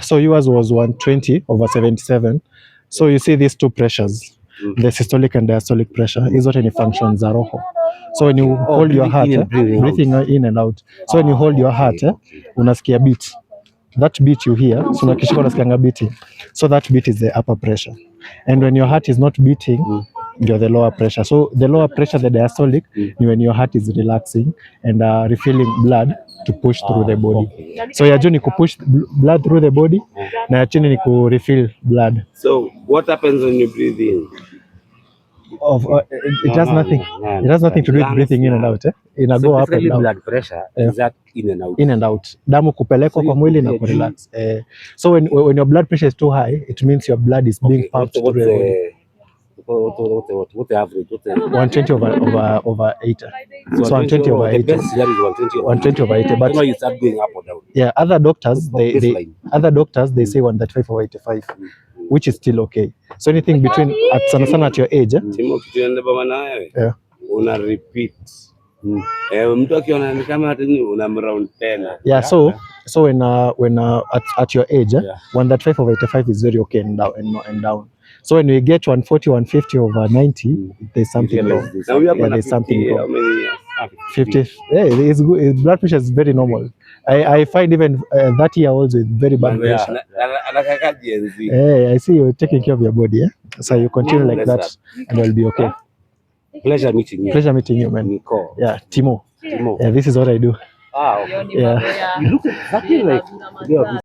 So yours was 120/77. So you see these two pressures, the systolic and diastolic pressure, hizo zote ni functions za roho. So when you hold your heart, breathing in and out. So when you hold your heart, unasikia beat. That beat you hear, so unakishika unasikianga beating. So that beat is the upper pressure. And when your heart is not beating, you're the lower pressure. So the lower pressure, the diastolic, when your heart is relaxing and refilling blood to push through the body. So ya juu ni kupush blood through the body, na ya chini ni ku refill blood. So what happens when you breathe in? It has nothing. It has nothing to do with breathing in and out. Ina go up and down. Blood pressure is that in and out. In and out. Damu kupelekwa kwa mwili na kurelax. So when your blood pressure is too high, it means your blood is being pumped through the body. What the average? 120/80. So 120/80. The best here is 120/80. But you start going up or down. Yeah, other doctors they say 135/85, which is still okay. So anything between at your age, yeah, una repeat. Mtu akiona ni kama una round 10. Yeah, so when at your age, 135/85 is very okay and down. So when we get 140, 150/90, there's something wrong. There's something wrong. 50. Yeah, it's good. His blood pressure is very normal. I find even 30-year-olds with very bad pressure. I see you're taking care of your body. So you continue like that, and you'll be okay. Pleasure meeting you. Pleasure meeting you, man. Yeah, Timo. Yeah, this is what I do. Okay. Yeah. You look exactly like